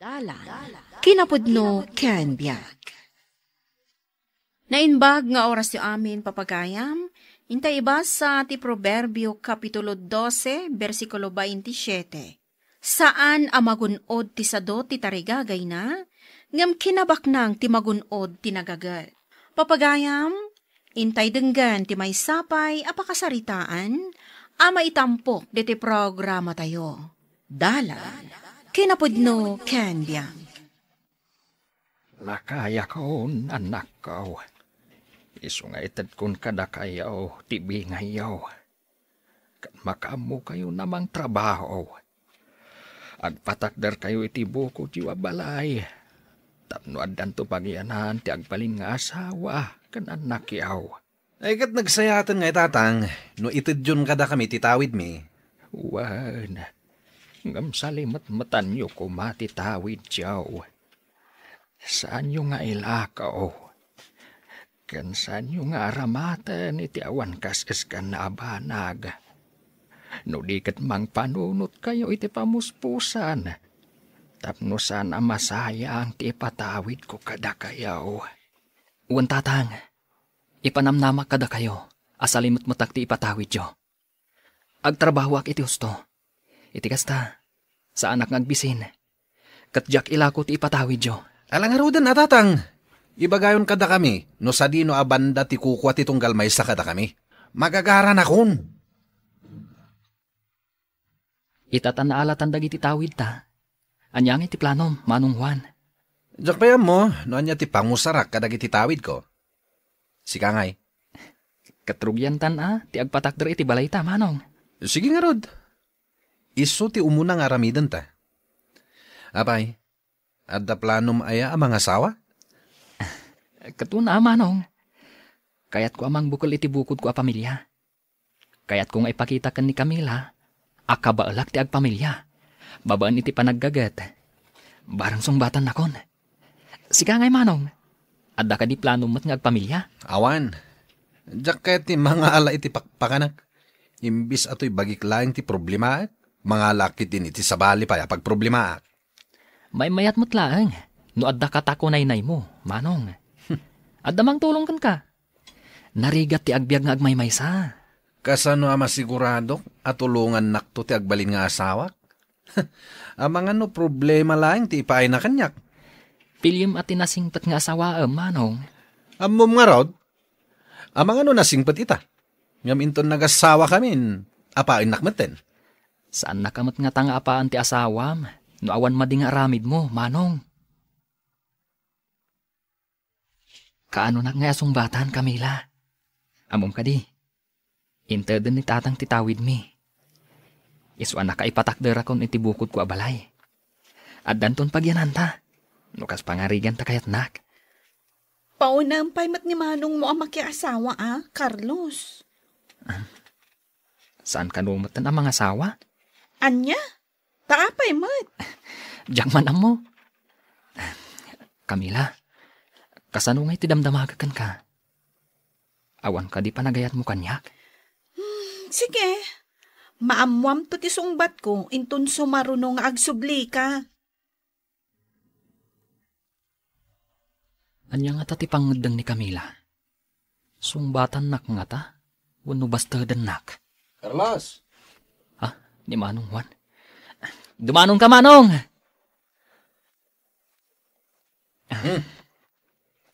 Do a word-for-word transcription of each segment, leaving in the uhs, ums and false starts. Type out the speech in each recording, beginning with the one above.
Dalan, kinapudno ken biag. Naimbag nga orasyo amin, papagayam, intay ibasa ti Proverbio Kapitulo dose, bersikulo baintisiete. Saan a magun-od ti sado ti tarigagayna, ngem kinabaknang ti magun-od ti nagaget. Papagayam, intay denggen ti maysa pay a pakasaritaan a maitampok ditoy programatayo. Dalan, kinapudno ken biag. Lakayakon, annakko. Isu nga itedkon kadakayo ti bingayyo. Ket makaammokayo a mangtrabaho. Agpatakderkayo iti bukodyo a balay. Tapno addanto pagianan ti agbalin nga asawa ken annakyo. Ay, ket nagsayaten nga itatang no itedyon kadakami ti tawidmi. Wen, ngem salimetmetanyo koma ti tawidyo. Saanyo nga ilakaw, ken saanyo nga aramaten iti awan kas-eskanna a banag. No di ket mangpanunotkayo iti pamuspusan, tapno saan a masayang ti ipatawidko kadakayo. Wen, tatang, ipanamnamak kadakayo a salimetmetak ti ipatawidyo. Agtrabahoak iti husto. Iti kasta, saanak nga agbisin. Ket diak ilako ti ipatawidyo. Ala ngaruden a, tatang, ibagayon kadakami no sadino a banda ti kukua ti tunggal maysa kadakami. Magagaranakon. Ita ta naalatan dagiti tawidta. Ania ngay ti planom, Manong Juan? Diak pay ammo no ania ti pangusarak kadagiti tawidko. Sika ngay? Ket rugiantan a ti agpatakder iti balayta, Manong. Sige ngarud. Isu ti umuna nga aramidenta. Apay, adda planom aya a mangasawa? Ket una, Manong. Kayatko a mangbukel iti bukodko a pamilia. Kayatko nga ipakita ken ni Camila a kabaelak ti agpamilia babaen iti panaggaget. Barang sungbatannakon. Sika ngay, Manong, adda kadi planom met nga agpamilia? Awan. Diak kayat ti mangala iti pakpakanak. Imbis a toy bagik laeng ti problemaak, mangalaak ketdin iti sabali pay a pagproblemaak. Maymayat met laeng no adda katakunaynaymo, Manong. Adda mangtulong kenka. Narigat ti agbiag nga agmaymaysa. Kasano a masiguradok a tulongannakto ti agbalin nga asawak? Amangan no problema laeng ti ipaayna kaniak. Piliem a ti nasingpet nga asawaem, Manong. Ammom ngarud? Amangan no nasingpet ita. Ngem inton nagasawakamin, apaennak metten. Saannaka met ngata nga apaen ti asawam no awan madi nga aramidmo, Manong. Kaanonak nga asungbatan, Camila? Ammom kadi, inteden ni tatang ti tawidmi. Isu a nakaipatakderakon iti bukodko a balay. Addanton pagiananta, no kas pangariganta kayatnak. Paunam pay met ni manongmo a makiasawa, a, Carlos. Saan kano metten a mangasawa? Ania? Ta apay met? Diak man ammo. Camila, kasano ngay ti damdamagek kenka? Awan kadi panagayatmo kaniak? Hmm, sige. Maammoamto ti sungbatko, inton sumaruno nga agsublika. Ania ngata ti pangngeddeng ni Camila? Sungbatannak ngata wenno bastedennak? Carlos! Ah, ni Manong Juan. Dumanonka, Manong! Hmm.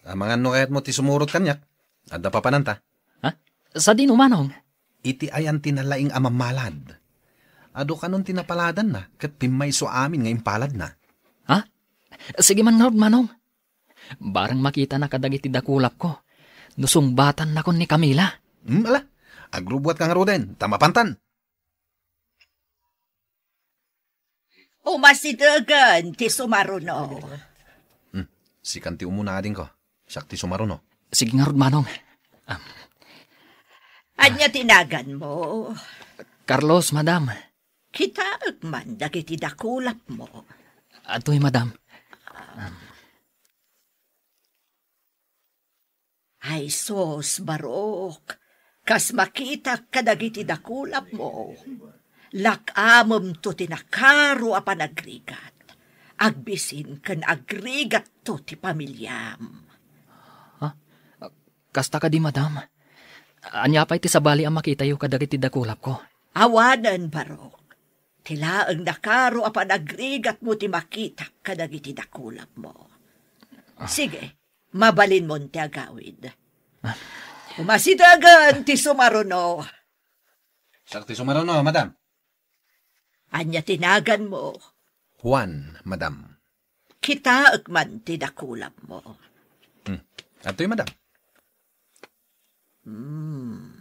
Amangan no kayatmo ti sumurot kaniak? Adda papananta? Ha? Sadino, Manong? Iti ayan ti nalaing a mammalad. Adu kanon ti napaladanna ket pimmayso amin nga impaladna. Ha? Sige man ngarud, Manong. Barang makitana kadagiti dakulapko no sungbatannakon ni Camila. Hmm, ala. Agrubuatka ngaruden, ta mapantan. Umasidegen ti sumaruno. Hmm, sikan ti umuna, adingko. Siak ti sumaruno. Sige ngarud, Manong. Am. Ania ti naganmo? Carlos, madam. Kitaek man dagiti dakulapmo. Atoy, madam. Ay sus, Barok, kas makitak kadagiti dakulapmo, lak-amemto ti nakaro a panagrigat. agbisin ken agrigatto ti pamiliam. Ha? Kasta kadi, madam? Ania pay ti sabali a makitayo kadagiti dakulapko? Awanen, Barok. Ti laeng nakaro a panagrigatmo ti makitak kadagiti dakulapmo. Ah. Sige, mabalinmon ti agawid. Ah. Umasidegen ti sumaruno. Siak ti sumaruno, madam. Ania ti naganmo? Juan, madam. Kitaek man ti dakulapmo. Hmm. Adtoy, madam. Hmm.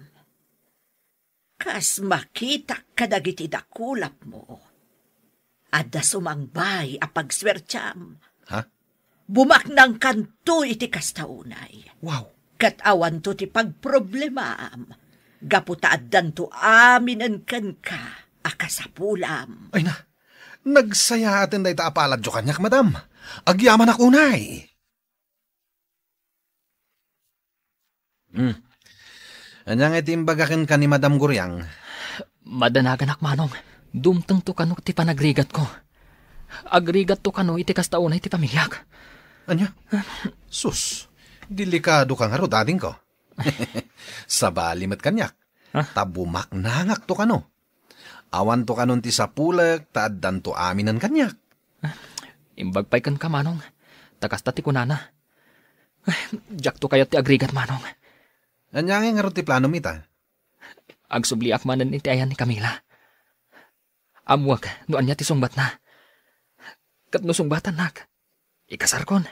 Kas makitak kadagiti dakulapmo, adda sumangbay a pagsuertiam. Ha? Bumaknangkanto iti kasta unay. Wow. Ket awanto ti pagproblemaam, gapu ta addanto aminen kenka a kasapulam. Ay na, nagsayaaten dayta a paladyo kaniak, madam. Agyamanak unay. Hmm. Ania ngay ti imbaga kenka ni Madam Guriang? Madanaganak, Manong. Dumtengto kano ti panagrigatko. Agrigatto kano iti kasta unay ti pamiliak. Ania? Sus, delikado ka ngarud, adingko. Sabali met kaniak. Ah? Ta bumaknangakto kano. Awanto kanon ti sapulek ta addanto aminen kaniak. Imbag pay kenka, Manong. Ta kasta ti kunana. Ay, diakto kayat ti agrigat, Manong. Ania ngay ngarud ti planom ita? Agsubliak manen iti ayan ni Camila. Ammoak no ania ti sungbatna. Ket no sungbatannak, ikasarkon.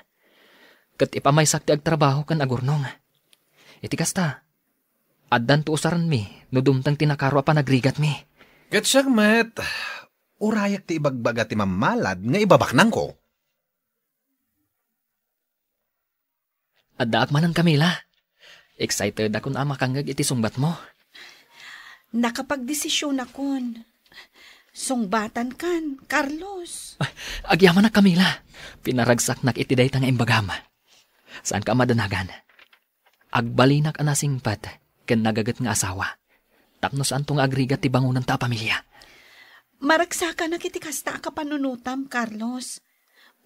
Ket ipamaysak ti agtrabaho ken agurnong. Iti kasta, addanto usarenmi no dumteng ti nakaro a panagrigatmi. Ket siak met, urayak ti ibagbaga ti mammalad nga ibabaknangko. Addaak manen, Camila. Excited akon a makangngeg iti sungbatmo. Nakapagdesisionakon. Sungbatankan, Carlos. Ay, agyamanak, Camila. Pinaragsaknak iti dayta nga imbagam. Saanka a madanagan. Agbalinak a nasingpet ken nagaget nga asawa. Tapno saanto nga agrigat ti bangonanta a pamilia. Maragsakanak iti kasta a kapanunotam, Carlos.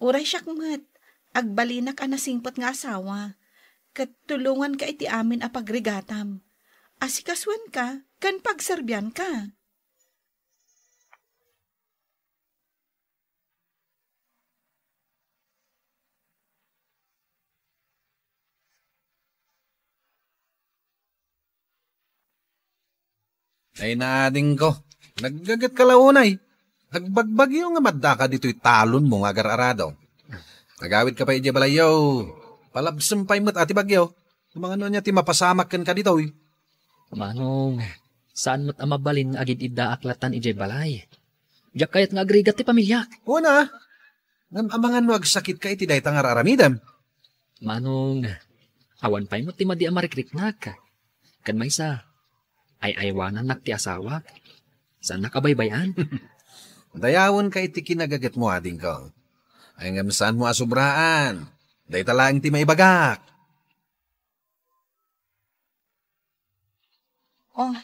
Uray siak met, agbalinak a nasingpet nga asawa, ket tulonganka iti amin a pagrigatam. Asikasuenka ken pagserbianka. Ay, naadingko. Naggaget ka la unay. Agbagbagyo nga maddaka ditoy talonmo nga agar-arado. Agawid ka pay idiay balayyo. Palabsem pay met a ti bagyo. Mangano ania ti mapasamak kenka ditoy? Manong, saan met a mabalin nga agid-iddaak latan idiay balay. Diak kayat nga agrigat ti pamiliak. Una, ngem amangan no agsakitka iti dayta nga ar-aramidem. Manong, awan pay met ti madi a marikriknak. Ken maysa, ay-aywanannak ti asawak. Saannak a baybay-an. Dayawenka iti kinagagetmo, adingko. Ay ngem saanmo a sobraan. Dayta laeng ti maibagak. Oh,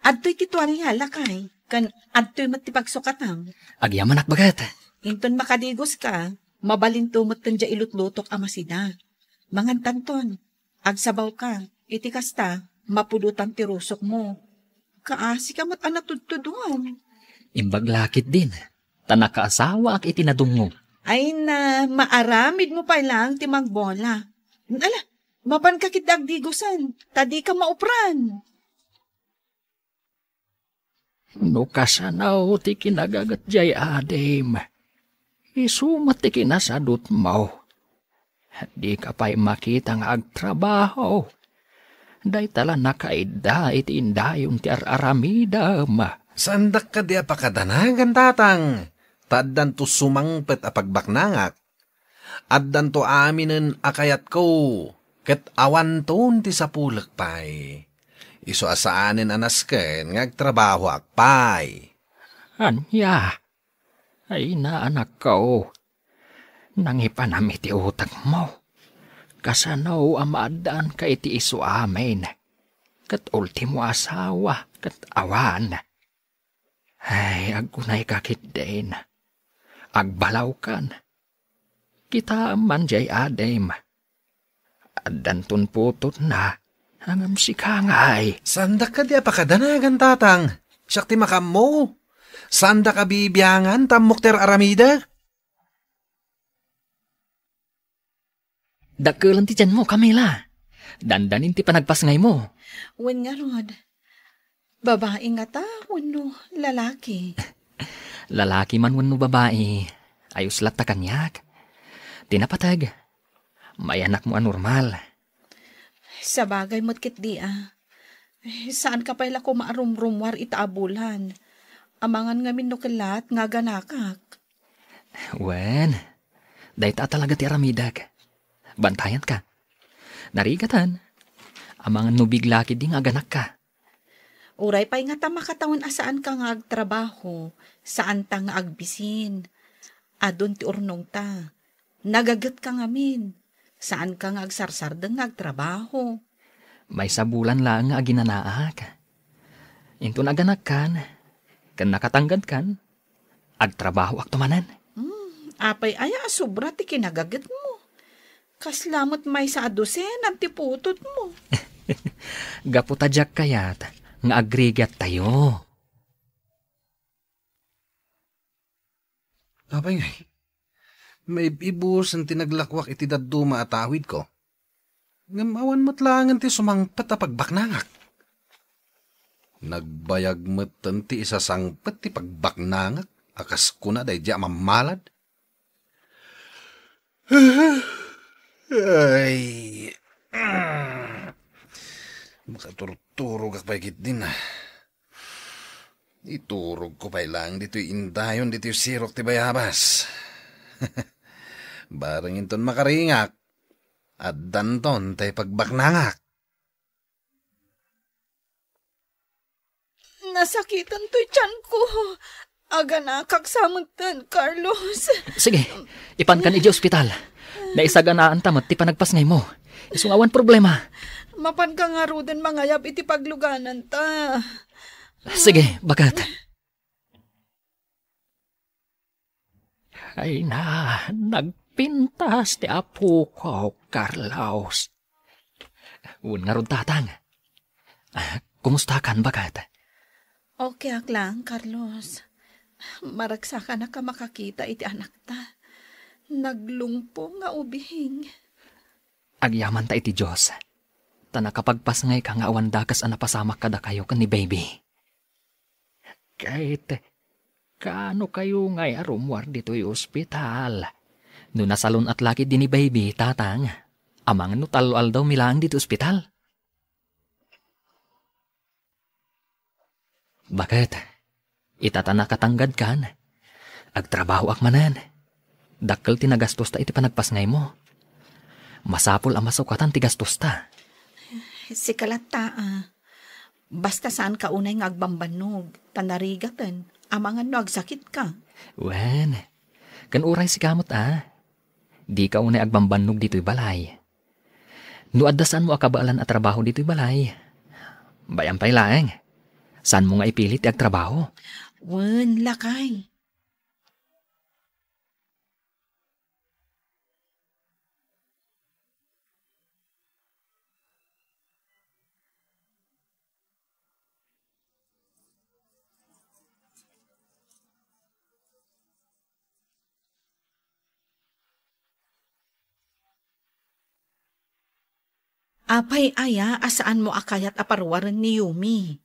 adtoy ti tuaria, lakay, ken adtoy met ti pagsukatam. Agyamanak, baket. Inton makadigoska, mabalinto met diay ilutlutok a masida. Mangantanton, agsabawka, iti kasta, mapudotan ti rusokmo. Kaasika met a natudtuduan. Imbag la ketdin, ta nakaasawaak iti nadungngo. Ay na, maaramidmo pay laeng ti magbola. Ala, mapanka ketdi agdigosen, ta dika maupran. No kasano ti kinagaget diay adim, isu met ti kinasadutmo. Dika pay makita nga agtrabaho. Dayta la nakaidda iti indayon ti ar-aramidem. Saandak kadi a pakadanagan, tatang, ta addanto sumangpet a pagbaknangak. Addanto aminen a kayatko, ket awanton ti sapulek pay. Isu a saanen a nasken nga agtrabahoak pay. Ania? Ay, naanakko, nangipanam iti utekmo. Kasano a maaddaanka iti isu amin? Ket ultimo asawa, ket awan. Ay, agkunayka ketdin. Agbalawkan. Itaem man jay adim. Addanton putotna, ngem sika ngay. Saandak kadi a pakadanagan, tatang. Siak ti makaammo. Saandak a bibiangan ta ammok ti ar-aramidek. Dakkelen ti tianmo, Camila. Dandanin ti panagpasngaymo. Wen ngarud, babai ngata wenno lalaki? Lalaki man wenno babai, ayos latta kaniak. Ti napateg, mayanakmo a normal. Sabagay met ketdi a. Eh, saanka pay la koma a rumrummuar ita a bulan. Amangan ngamin no kellat nga aganakak. Wen, dayta a talaga ti aramidek. Bantayanka. Narigaten, amangan no bigla ketdi nga aganakka. Uray pay ngata makatawen a saanka nga agtrabaho, saanta nga agbisin. Adun ti urnongta. Nagagetka ngamin. Saanka nga agsarsardeng nga agtrabaho. Maysa bulan laeng nga aginanaak. Inton aganakkan, ken nakatanggadkan, agtrabahoakto manen. Hmm, apay aya a sobra ti kinagagetmo? Kasla met maysa a dosenan ti putotmo. Gapu ta diak kayat nga agrigattayo. Apay ngay, maib-ibusen ti naglakuak iti dadduma a tawidko. Ngem awan met laengen ti sumangpet a pagbaknangak. Nagbayag metten ti isasangpet ti pagbaknangak a kas kuna daydi a mammalad. Ay. Makaturturogak pay ketdin. Iturogko pay laeng ditoy indayon ditoy sirok ti bayabas. Bareng inton makaringak, addanton tay pagbaknangak. Nasakiten toy tianko. Aganakak sa metten, Carlos. Sige, ipankan idiay ospital. Naisaganaanta met ti panagpasngaymo. Isu nga awan problema. Mapanka ngaruden mangayab iti paglugananta. Sige, baket. Ay na, nagpintas ti apok, Carlos. Wen ngarud, tatang. Ah, kumustakan, baket? Okay ak lang, Carlos. Maragsakanak a makakita iti anakta. Naglungpo nga ubing. Agyamanta iti Dios, ta nakapagpasngayka nga awan dakes a napasamak kadakayo ken ni baby. Ket kaano kayo ngay a rummuar ditoy ospital? No nasalun-at la ketdi ni baby, tatang, amangan no tallo aldawmi laeng ditoy ospital? Baket, ita ta nakatanggadkan, agtrabahoak manen. Dakkel ti nagastosta iti panagpasngaymo. Masapul a masukatan ti gastosta. Sika latta, a. Basta saanka unay nga agbambannog, ta narigaten, amangan no agsakitka. Wen, ken uray sika met, a. Dika unay agbambannog ditoy balay. No adda saanmo a kabaelan a trabaho ditoy balay, bay-am pay laeng. Saanmo nga ipili ti agtrabaho. Wen, lakay. Apay aya a saanmo a kayat a paruaren ni Yumi?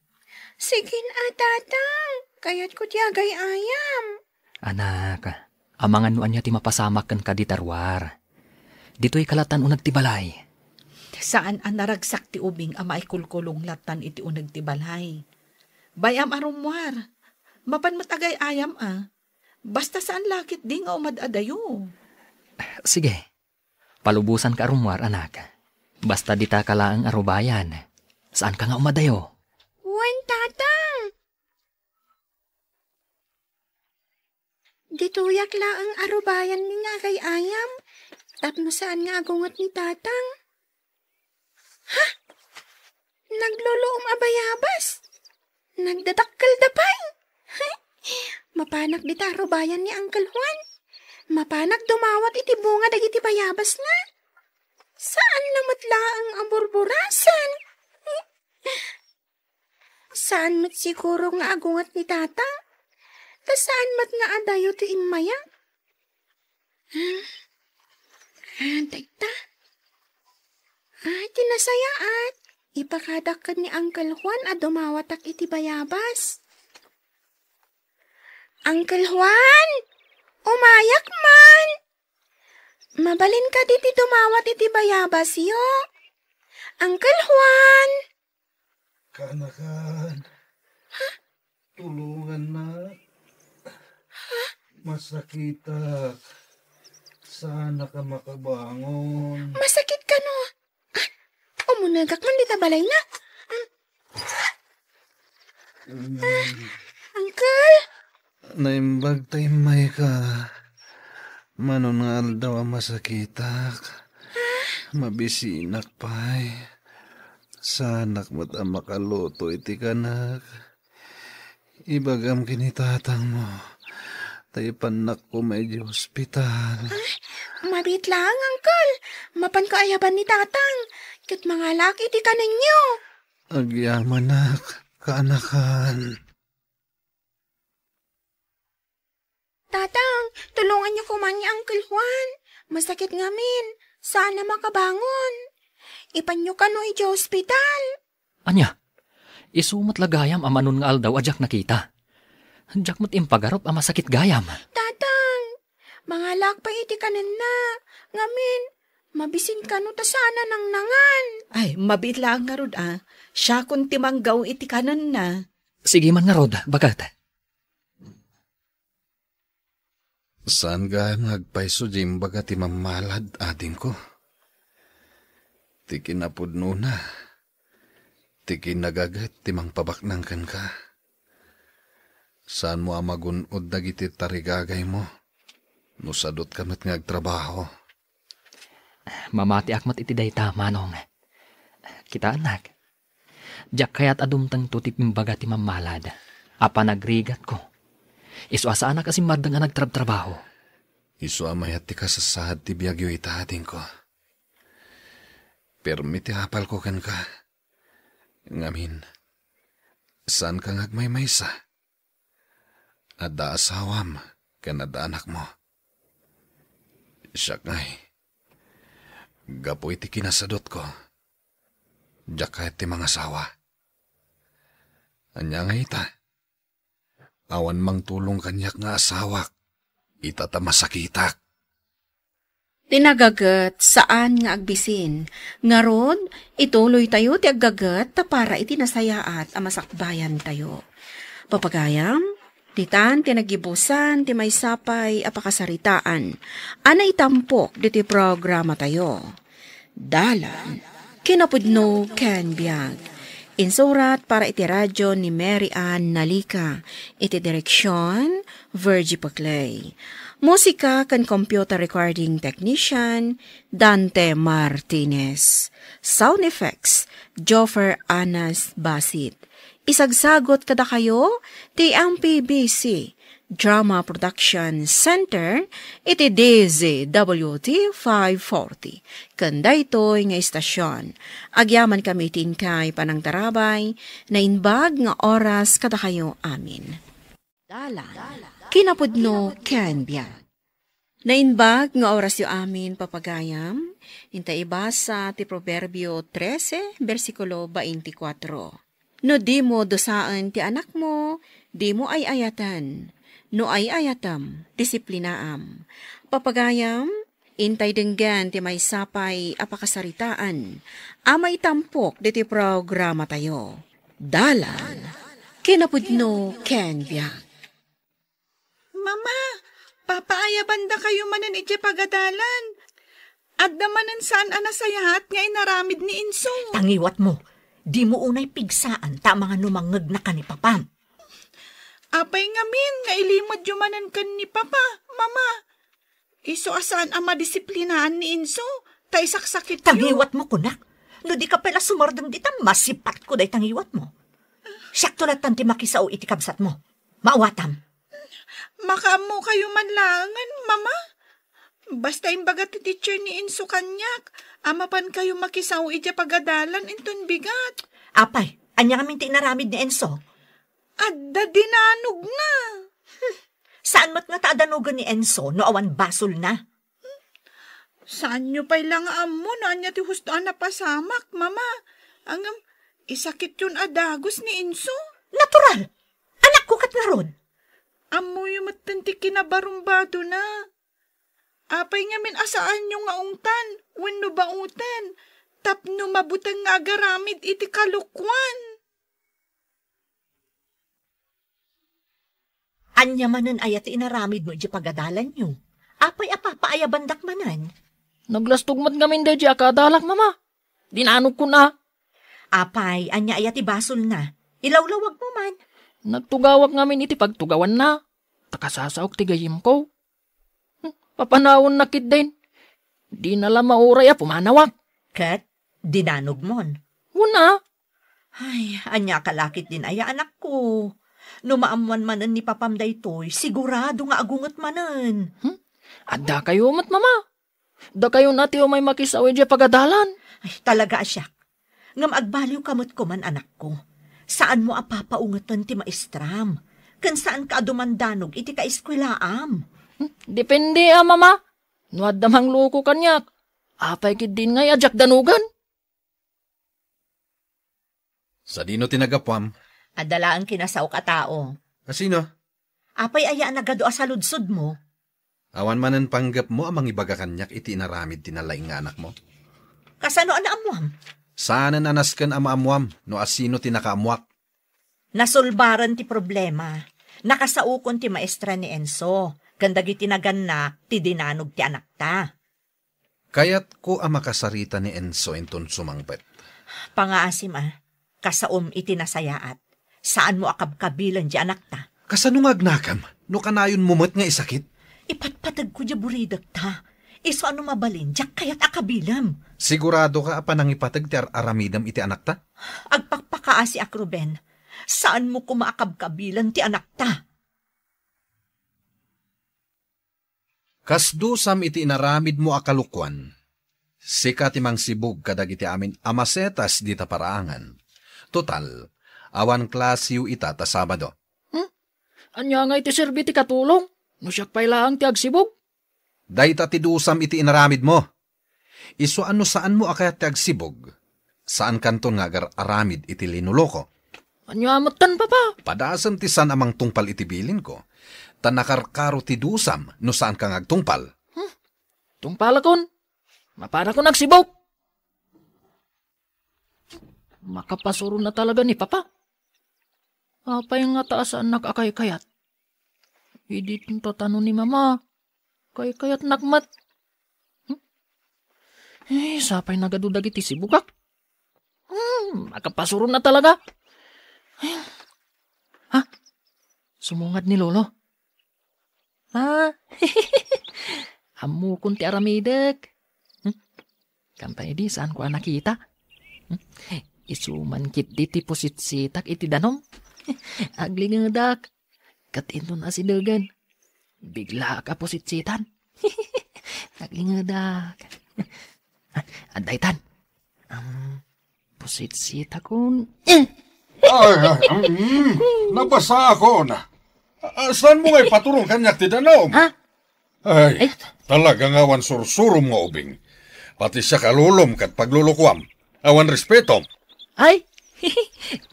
Sige a, tatang. Kayatko ti agay-ayam. Anak, amangan no ania ti mapasamak kenka dita ruar. Ditoy ka lattan uneg ti balay. Saan a naragsak ti ubing a maikulkulong lattan iti uneg ti balay. Bay-am a rummuar. Mapan met agay-ayam a. Basta saan la ketdi nga umad-adayo. Sige. Palubosanka a rummuar, anak. Basta dita ka laeng a rubayan. Saanka nga umadayo. Wen, tatang. Ditoyak laeng a rubayanmi nga agay-ayam. Tapno saan nga agunget ni tatang. Ha? Nagluluom a bayabas. Nagdadakkelda pay. Mapanak dita a rubayan ni Uncle Juan. Mapanak dumawat iti bunga dagiti bayabasna. Saan na met laeng a burburasen. Saan met siguro nga agunget ni Tata? Ta saan met nga adayo ti immayak? Ah, ah, dayta. Ah, ti nasayaat. Ipakadak ken ni Uncle Juan a dumawatak iti bayabas. Uncle Juan, umayak man. Mabalin kadi ti dumawat iti bayabasyo? Uncle Juan! Kaanakan. Tulungannak. Masakitak. Saanak a makabangon. Masakit kano? Ah, umunegak man dita balayna. Mm. Mm. Uncle? Naimbag ta immayka. Manon nga aldaw a masakitak. Mabisinak pay. Saanak met a makaluto iti kanak. Ibagam ken ni tatangmo, ta ipannak koma idiay ospital. Ah, mabiit laeng, Uncle. Mapanko ayaban ni tatang, ket mangalaak iti kanenyo. Agyamanak, kaanakan. Tatang, tulonganyo koma ni Uncle Juan. Masakit ngamin. Saan a makabangon. Ipanyo kano idiay ospital. Ania? Isu met la gayam a manon nga aldaw a diak nakita. Diak met impagarup a masakit gayam. Tatang, mangalaak pay iti kanenna. Ngamin, mabisin kano ta saan a nangnangan. Ay, mabiit laeng ngarud, a. Siakon ti manggaw iti kanenna. Sige man ngarud, baket. Saan gayam nga agpayso diay imbaga ti mammalad, adingko. Ti kinapudnona, ti kinagaget ti mangpabaknang kenka. Saanmo a magun-od dagiti tarigagaymo no sadutka met nga agtrabaho. Mamatiak met iti dayta, Manong. Kitaennak, diak kayat a dumtengto ti imbaga ti mammalad a panagrigatko. Isu a saanak a simmardeng a nagtrabtrabaho. Isu a mayat ti kasasaad ti biagyo ita, adingko. Permi ti apalko kenka. Ngamin, saanka nga agmaymaysa. Adda asawam ken adda anakmo. Siak ngay, gapu iti kinasadutko, diak kayat ti mangasawa. Ania ngay ita? Awan mangtulong kaniak nga asawak, ita ta masakitak. Ti nagaget, saan nga agbisin. Ngarud, ituloytayo ti aggaget ta para iti nasayaat a masakbayantayo. Papagayam, ditan ti nagibusan ti maysa pay a pakasaritaan a naitampok diti programatayo. Dalan, kinapudno ken biag. Insurat para iti radyo ni Mary Ann Nalica. Iti direksion, Virgie Paclay. Musika ken computer recording technician, Dante Martinez. Sound effects, Joffer Anas Basit. Isagsagot kadakayo ti M P B C Drama Production Center iti D Z W T five forty. Ken daytoy nga istasyon, agyamankami iti inkay panangtarabay, naimbag nga oras kadakayo amin. Dalan, kinapudno ken biag. Naimbag nga orasyo amin, papagayam, inta ibasa ti Proverbio trese, bersikulo twenty-four. No dimo dusaen ti anakmo, dimo ay-ayaten. No ay-ayatem, disiplinaam. Papagayam, intay denggen ti maysa pay a pakasaritaan a maitampok diti programatayo. Dalan, kinapudno ken biag. Mama, papaayabandakayo manen idiay pagadalan. Adda manen saan a nasayaat nga inaramid ni Inso. Tangiwatmo, dimo unay pigsaan ta amangan no mangngegnaka ni Papam. Apay ngamin nga ilimedyo manen ken ni Papa, Mama? Isu a saan a madisiplinaan ni Inso, ta isaksakityo. Tangiwatmo, kunak. No dika pay la sumardeng dita, masipatko day tangiwatmo. Siakto lattan ti makisao iti kabsatmo. Maawatam. Makaammokayo man laengen, Mama? Basta imbaga ti teacher ni Enzo kaniak a mapankayo makisao idiay pagadalan inton bigat. Apay, ania ngamin ti inaramid ni Enzo? Adda dinanogna. Hmm. Saan met nga ta adanogen ni Enzo no awan basolna? Saanyo pay la nga ammo no ania ti husto a napasamak, Mama. Ngem, isakityon a dagus ni Enzo. Natural! Anakko ket ngarud. Ammoyo metten ti kinabarumbadona. Apay ngamin a saanyo nga ungtan wenno baoten tapno mabuteng nga agaramid iti kalokuan? Ania manen aya ti inaramidmo idiay pagadalanyo? Apay a papaayabandak manen? Naglastog met ngamin daydiay a kaadalak, Mama. Dinanogkon a. Apay, ania aya ti basolna? Ilawlawagmo man. Nagtugawak ngamin iti pagtugawanna. Ta kasasaok ti gayyemko. Hmm, papanawennak ketdin. Dina la mauray a pumanawak. Ket dinanogmon? Wen a. Ay, ania ka la ketdin aya, anakko? No maammoan manen ni papam daytoy, sigurado nga agunget manen. Hmm? Addakayo met, Mama. Dakayon a ti umay makisao idiay pagadalan. Ay, talaga a siak. Ngem agbaliwka met koman, anakko. Saanmo a papaungeten ti maestram, ken saanka a dumandanog iti kaeskuelaam. Hmm, depende a, Mama. No adda mangloko kaniak, apay ketdin ngay a diak danogen? Sadino ti naggapuam? Adda laeng kinasaok a tao. A sino? Apay aya a nagadu a saludsodmo? Awan manen panggepmo a mangibaga kaniak iti inaramid ti nalaing nga anakmo? Kasano a naammuam? Saanen a nasken a maammuam no asino ti nakaammuak. Nasolbaren ti problema. Nakasaokon ti maestra ni Enzo ken dagiti nagannak ti dinanog ti anakta. Kayatko a makasarita ni Enzo inton sumangpet. Pangaasim a, kasaom iti nasayaat. Saanmo a kabkabilen ti anakta. Kasano nga agnakam no kanayonmo met nga isakit? Ipatpategko ti buridekta. Isu a no mabalin, diak kayat a kabilem. Siguradoka a panangipateg ti ar-aramidem iti anakta? Agpakpakaasiak, Ruben. Saanmo koma a kabkabilen ti anakta. Kasdusam iti inaramidmo a kalokuan, sika ti mangsibug kadagiti amin a masetas dita paraangan. Total, awan klasiyo ita ta Sabado. Hmm? Ania ngay ti serbi ti katulong no siak pay laeng ti agsibug? Dayta ti dusam iti inaramidmo. Isu a no saanmo a kayat ti agsibug, saankanton nga agar-aramid iti linoloko. Ania metten, Papa? Padasem ti saan a mangtungpal iti bilinko, ta nakarkaro ti dusam no saanka nga agtungpal. Hmm? Tungpalakon. Mapanakon agsibug. Makapasuron na talaga ni Papa. Apay ngata a saannak a kaykayat? Idi tatano ni Mama, kaykayatnak met. Hmm? Eh, sapay nagadu dagiti sibugak. Hmm, makapasuron na talaga. Ha? Sumungad ni Lolo. Ah, ammokon ti aramidek. Hmm? Kanta idi, saanko a nakita. Hmm? Isu man ketdi ti pusitsitak iti danum. Aglingedak. Ket inton asidegen, biglaak a pusitsitan. Aglingedak. Adda itan. Am, pusitsitakon. Eh! Ay, ay, mm, nabasaakon. Ah, saanmo nga ipaturon kaniak ti danum? Ha? Ay, ay, talaga nga awan sursurom nga ubing. Pati siak a lolom ket paglulukuam. Awan respetom. Ay,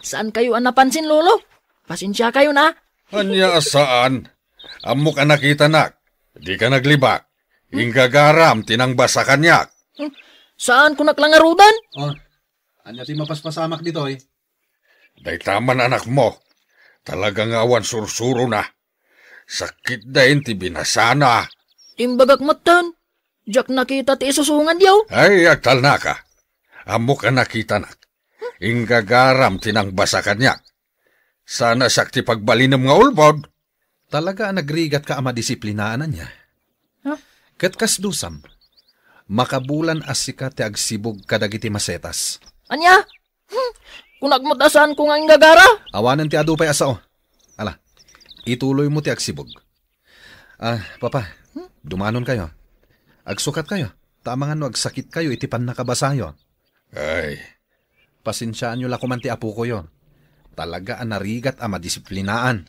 saankayo a napansin, Lolo. Pasensiakayo na. Ania a saan? Ammok a nakitanak. Dika naglibak. Inggagaram ti nangbasa kaniak. Hmm? Saankonak la ngaruden? Oh, ania ti mapaspasamak ditoy? Dayta man anakmo. Talaga nga awan sursurona. Sakit dain ti binasana. Imbagak metten. Diak nakita ti isusungad, yaw. Ay, agtalnaka. Ammok a nakitanak. Inggagaram ti nangbasa kaniak. Sana siak ti pagbalinem nga ulbod. Talaga a nagrigatka a madisiplinaan, ania? Ha? Ket kasdusam, makabulan a sika ti agsibug kadagiti masetas. Ania? Hmm, kunak met a saanko nga inggagara. Awanen ti adu pay a sao. Ala, ituloymo ti agsibug. Ah, Papa, dumanonkayo. Agsukatkayo, ta amangan no agsakitkayo iti pannakabasayo. Ay. Pasensiaanyo la koman ti apokoyo. Talaga a narigat a madisiplinaan.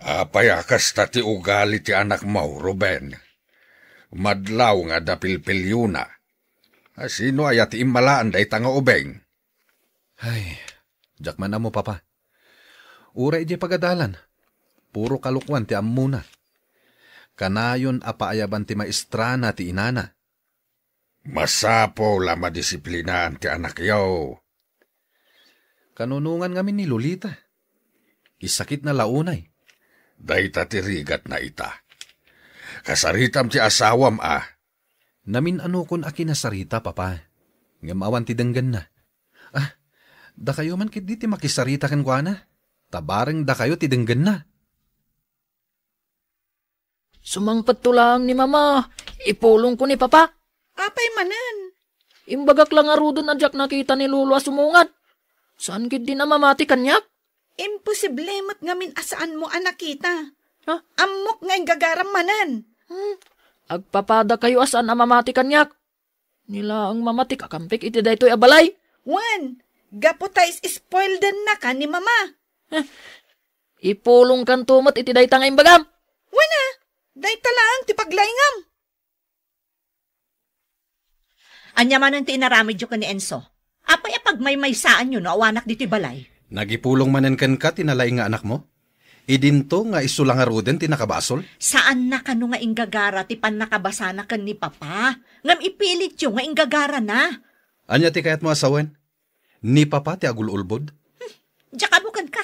Apay a kasta ti ugali ti anakmo, Ruben? Madlaw nga adda pilpiliona. A, sino aya ti immalaan dayta nga ubing? Ay, diak man ammo, Papa. Uray idiay pagadalan, puro kalokoan ti ammona. Kanayon a paayaban ti maestrana ti inana. Masapul a madisiplinaan ti anakyo. Kanunongan ngamin ni Lolita. Isakitna la unay. Dayta ti rigatna ita. Kasaritam ti asawam a. Namin-anokon a kinasarita, Papa. Ngem awan ti denggenna. Ah, dakayo man ketdi ti makisarita kenkuana. Ta bareng dakayo ti denggenna. Sumangpetto laeng ni Mama. Ipulongko ni Papa. Apay manen? Imbagak la ngaruden a diak nakita ni Lolo a sumungad. Saan ketdin a mamati kaniak? Imposible met ngamin a saanmo a nakita. Ha? Ammok nga inggagaram manen. Hmm. Agpapadakayo a saan a mamati kaniak. Ni laeng Mama ti kakampik iti daytoy a balay. Wen, gapu ta is-spoiledennaka ni Mama. Eh, ipulongkanto met iti dayta nga imbagam. Wen a, dayta laeng ti paglaingam. Ania manen ti inaramidyo ken ni Enzo? Apay a pagmaymaysaanyo no awanak ditoy balay? Nagipulong manen kenka ti nalaing nga anakmo? Idinto nga isu la ngaruden ti nakabasol? Saanna kano nga inggagara ti pannakabasana ken ni Papa, ngem ipilityo nga inggagarana. Ania ti kayatmo a sawen? Ni Papa ti agul-ulbod? Hmm, diak ammo kenka.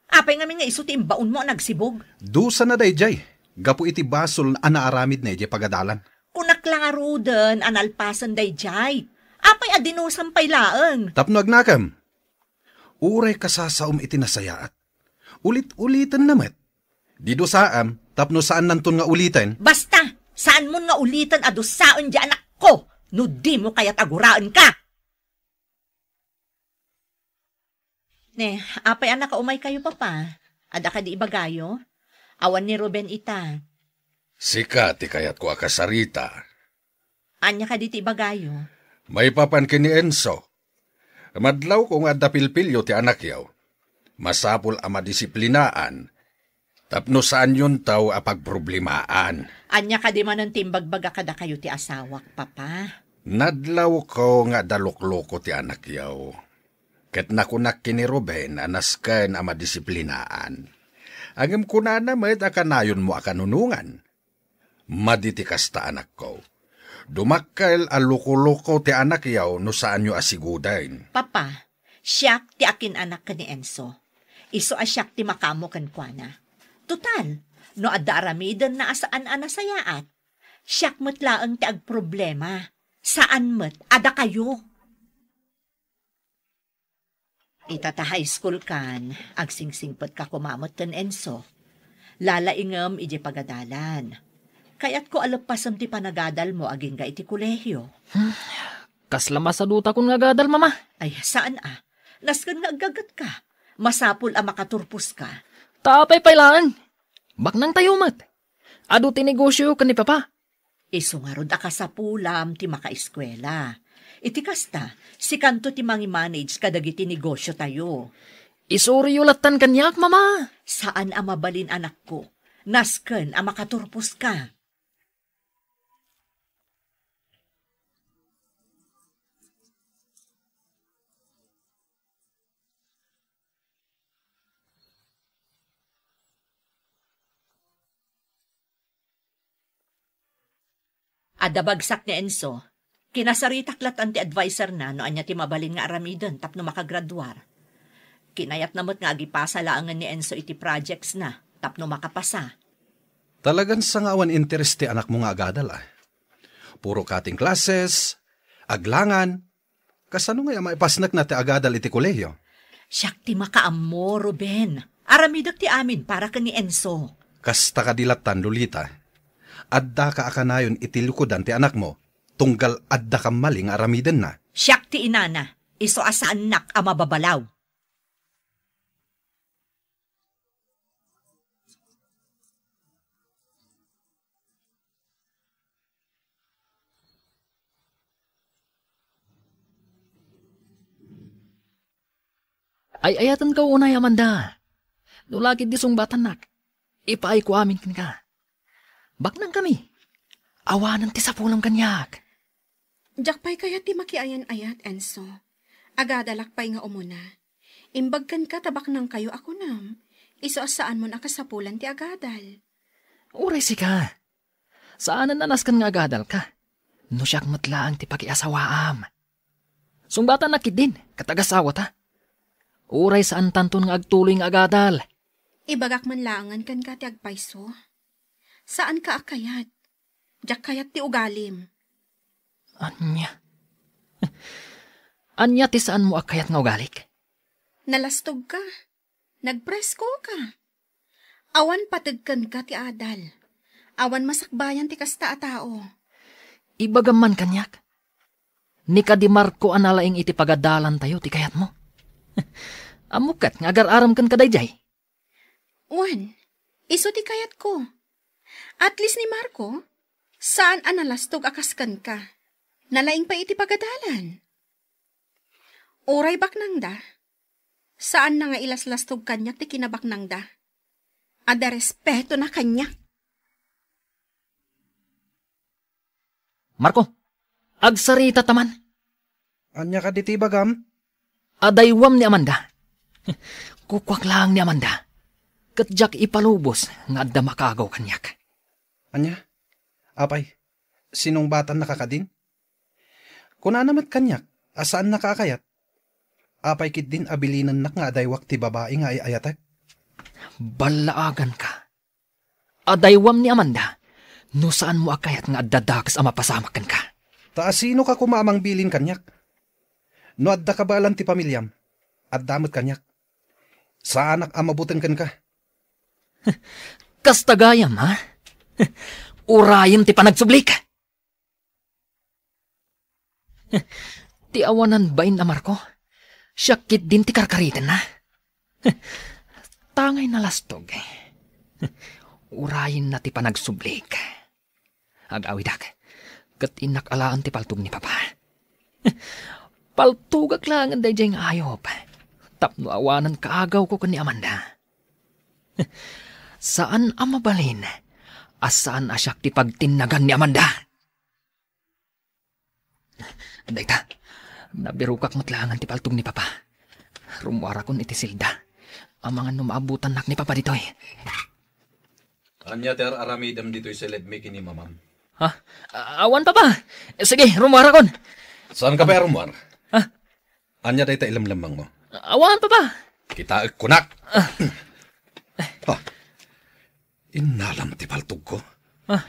Apay ngamin nga isu ti imbaonmo a nagsibog? Dusana daydiay, gapu iti basol a naaramidna idiay pagadalan. Kunak la ngaruden a nalpasen daydiay. Apay a dinusam pay laeng? Tapno agnakem. Uray kasasaom iti nasayaat. Ulit-ulitenna met. Didusaam tapno saannanton nga uliten. Basta, saanmon nga uliten a dusaen diay anakko no dimo kayat a guraenka. Ne, apay a nakaumaykayo, Papa? Adda kadi ibagayo? Awan ni Ruben ita. Sika ti kayatko a kasarita. Ania kadi ti ibagayo? Maipapan ken ni Enzo. Madlawko nga adda pilpilio ti anakyo. Masapul a madisiplinaan tapno saanyonto a pagproblemaan. Ania kadi manen ti imbagbaga kadakayo ti asawak, Papa? Nadlawko nga adda lukloko ti anakyo. Ket nakunak ken ni Ruben a nasken a madisiplinaan. Ngem kunana met a kanayonmo a kanunongan. Madi ti kasta, anakko. Dumakkel a luko-luko ti anakyo no saanyo a siguden. Papa, siak ti akin-anak ken ni Enzo. Isu a siak ti makaammo kenkuana. Total, no adda aramidenna a saan a nasayaat, siak met laeng ti agproblema. Saan met a dakayo. Ita ta high school kan, agsingsingpetka koma met ken Enzo. Lalaingem idiay pagadalan. Kayatko a leppasem ti panagadalmo agingga iti kolehio. Hmm, kasla masadutakon nga agadal, Mama. Ay, saan a? Nasken nga aggagetka. Masapul a makaturposka. Ta apay pay laeng? Baknangtayo met. Adu ti negosio ken ni Papa. Isu ngarud a kasapulam ti makaeskuela. Iti kasta, sikanto ti mangimanage kadagiti negosiotayo. Isuriyo lattan kaniak, Mama. Saan a mabalin, anakko. Nasken a makaturposka. Adda bagsak ni Enzo. Kinasaritak lattan ti adviserna no ania ti mabalin nga aramiden tapno makagraduar. Kinayatna met nga agipasa laengen ni Enzo iti projectsna tapno makapasa. Talagan sangaawan interes ti anakmo nga agadal, a. Puro cutting classes, aglangan, Kasano ngay a maipasnekna ti agadal iti kolehio? Siak ti makaammo, Ruben. Aramidek ti amin para ken ni Enzo. Kasta kadi lattan, Lolita. Addaka a kanayon iti lukodan ti anakmo, tunggal adda kammali nga aramidenna. Siak ti inana, isu a saannak a mababalaw. Ay-ayatenka unay, Amanda. No la ketdi sungbatannak, ipaayko amin kenka. Baknangkami. Awanen ti sapulem kaniak. Diak pay kayat ti makiayan-ayat, Enzo. Agadalak pay nga umuna. Imbag kenka ta baknangkayo a kunam, isu a saanmon a kasapulan ti agadal. Uray sika. Saanen a nasken nga agadalka. No siak met laeng ti pakiasawaam. Sungbatannak ketdin, ket agasawata. Uray saantanton nga agtuloy nga agadal. Ibagak man laengen kenka ti agpayso. Saanka a kayat. Diak kayat ti ugalim. Ania? Ania ti saanmo a kayat nga ugalik? Nalastogka. Nagpreskoka. Awan pateg kenka ti adal. Awan masakbayan ti kasta a tao. Ibagam man kaniak. Ni kadi Marco a nalaing iti pagadalantayo ti kayatmo. Ammok ket nga agar-aram kenka daydiay. Wen, isu ti kayatko. At least ni Marco, saan a nalastog a kas kenka. Nalaing pay iti pagadalan. Uray baknangda, saanna nga ilaslastog kaniak ti kinabaknangda. Adda respeto na kaniak. Marco, agsarita ta man. Ania kadi ti ibagam? Adaywam ni Amanda. Kukuak laeng ni Amanda. Ket diak ipalubos nga adda makaagaw kaniak. Ania? Apay, sinungbatannaka kadin? Kunana met kaniak a saannaka a kayat. Apay ketdin a bilinennak nga adaywak ti babai nga ay-ayatek? Ballaaganka. Adaywam ni Amanda, no saanmo a kayat nga adda dakes a mapasamak kenka. Ta asinoka koma a mangbilin kaniak? No adda kabaelan ti pamiliam, adda met kaniak. Saanak a mabuteng kenka. Kasta gayam, ha? Urayem ti panagsublik. Ti awanan bain a Marco, siak ketdin ti karkaritenna. Tangay nalastog. Urayenna ti panagsublik. Agawidak, ket innak alaen ti paltog ni Papa. Paltogak laengen daydiay nga ayup, tapno awanen kaagawko ken ni Amanda. Saan a mabalin a saan a siak ti pagtinnagan ni Amanda. Dayta, nabirokak met laengen ti paltog ni Papa. Rummuarakon iti selda. Amangan no maabutannak ni Papa ditoy. Ania ti ar-aramidem ditoy sa ledmi ken ni Mamam? Ha? A-, awan, Papa. Sige, rummuarakon. Saanka pay a rummuar? Ha? Ania dayta ilemlemmengmo? Awan, Papa. Kitaek kunak. Ah. Ha? Innalam ti paltogko. Ah.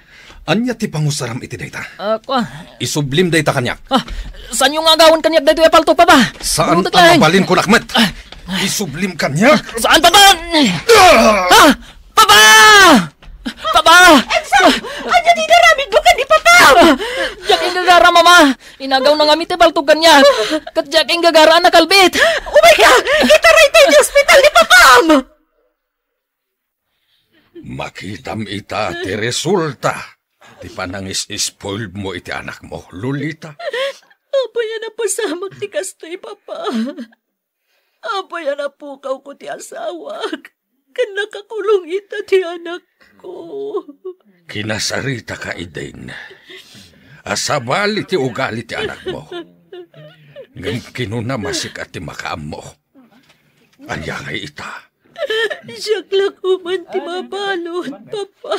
Ania ti pangusaram iti dayta? Ah, kua. Isublim dayta kaniak. Ah, saanyo nga agawen kaniak daytoy a paltog, Papa? Saan a mabalin kunak met? Ah. Isublim kaniak. Saan, Papa? Ah! Ah! Papa! Papa! Enzo! Ania ti inaramidmo ken ni Papa? Ah, diak inggagara, Mama. Inagawna ngamin ti paltog kaniak. Ket diak inggagara a nakalbit. Umayka! Itaray tayo ti ospital ni Papam! Makitam ita ti resulta ti panangis-spoiled mo iti anakmo, Lolita. Apay a napasamak ti kastoy, Papa? Apay a napukawko ti asawak, ken nakakulong ita ti anakko? Kinasaritaka idin a sabali ti ugali ti anakmo. Ngem kinunam a sika ti makaammo. Ania ngay ita? Siak la koman ti mabalud, Papa.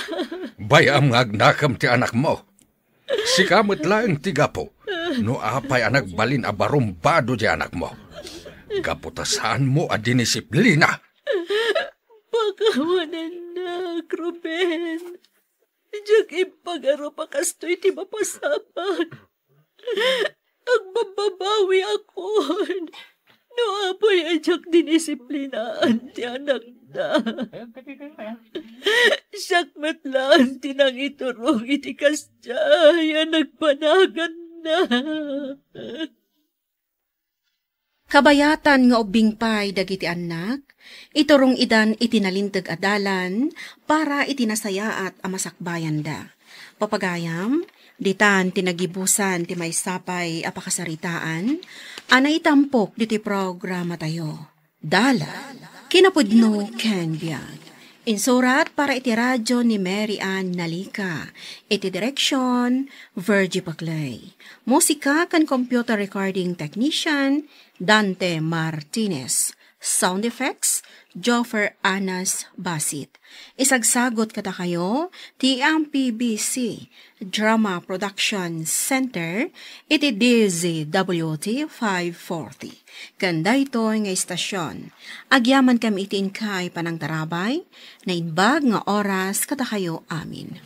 Bay-am nga agnakem ti anakmo. Sika met laeng ti gapu no apay a nagbalin a barumbado ti anakmo. Gapu ta saanmo a dinisiplina. Pakawanennak, Ruben. Diak impagarup a kastoy ti mapasamak. Agbabbabawiakon no apay a diak dinisiplinaan ti anakda. Siak met laeng ti nangiturong iti kasdiay a nagpanaganna. Kabayatan nga ubbing pay dagiti annak, iturong idan iti nalinteg a dalan para iti nasayaat a masakbayanda. Papagayam, ditan ti nagibusan ti maysa pay a pakasaritaan a naitampok ditoy programatayo. Dalan, kinapudno ken biag. Insurat para iti radyo ni Mary Ann Nalica. Iti direksyon, Virgie Paclay. Musika ken computer recording technician, Dante Martinez. Sound effects, Joffer Anas Basit. Isagsagot kadakayo ti M P B C Drama Production Center iti D Z W T five forty. Ken daytoy nga istasyon, agyamankami iti inkay panangtarabay, naimbag nga oras kadakayo amin.